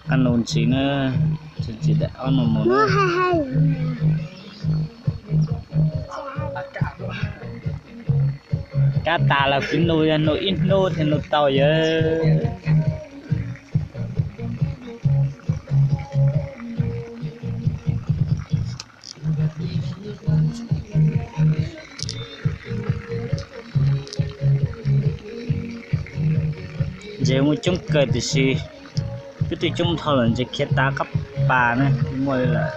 Qab nus ntxiv na, ntxiv daim ob no mus na. Kab tas los kuv nus, yog nus ib hnub thiaj nus tau yawg. Ntses muaj coob kawg tiam sis twb twb coob dhau lawm, ntses khiav tas qab pas ne, muaj li lawm.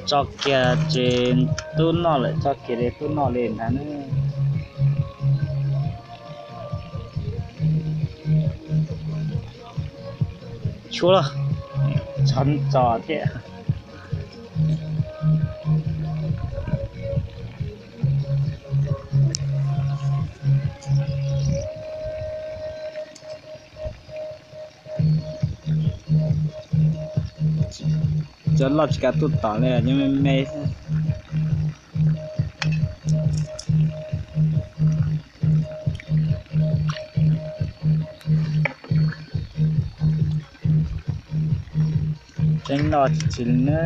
Tso kiag ces tub noj lawm, tso kiag ces tub noj li ntag na. Tshuav los txhov txos thiab. Cov loj tsis kav tuaj tom li, cov me me xwb. Tseeb noj tsis tsis li na.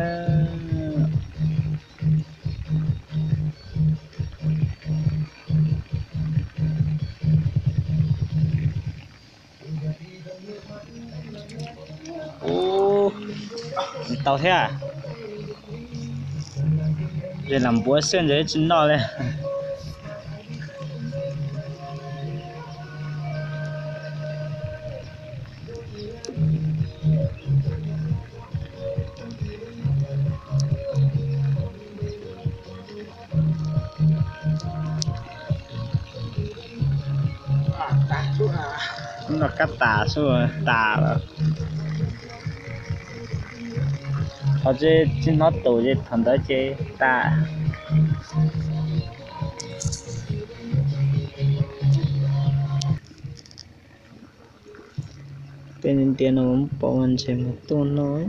Ub, tau thiab. Ces lam npuav xwb ntses tsis noj li. Noj kab tas xwb tas lawm. Qhov tsis hnov tus ces thaum ntawd ces tas. Tej ntiav no muab pov ua ntses mus tuaj noj.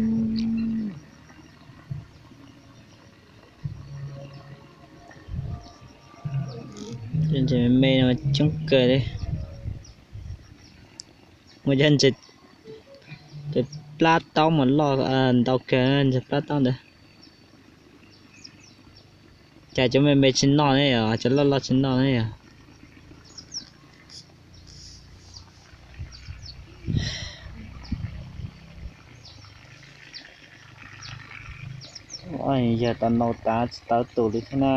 Ntses me me no coob kawg li. Muaj cov ntses, cov plab taub mas loj ntau kawg, ntses plab taub ntawd. Cas cov me me tsis noj ne yom, cov loj loj tsis noj ne yom. Yog tau nau tas tsis tau tus li thiab na.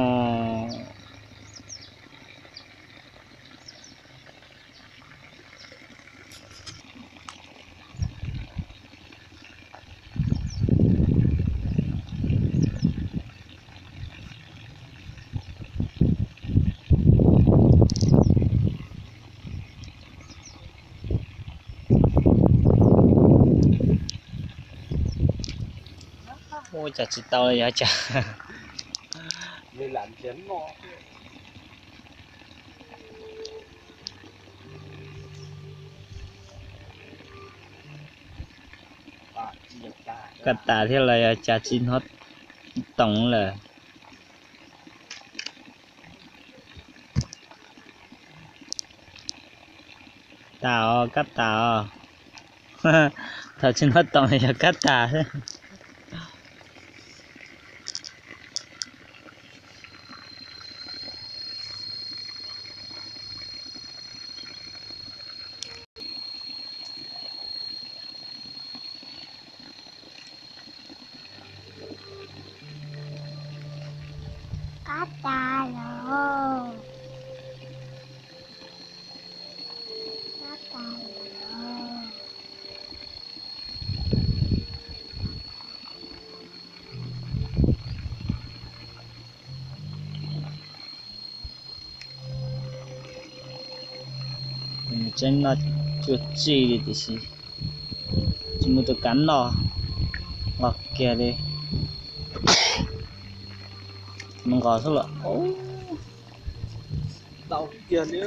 Ua cas tsis tau li yog cas. Kab tas thiab los yog cas tsis hnov toom lawm. Tas os, kab tas os. Thaum tsis hnov toom yog kab tas xwb. Kab tas lawm. Kab tas lawm. Tseeb noj tsuj tsi li tiam sis tsis muaj tus kav noj, nqos kiag li. Nqos xwb los tau kiag li.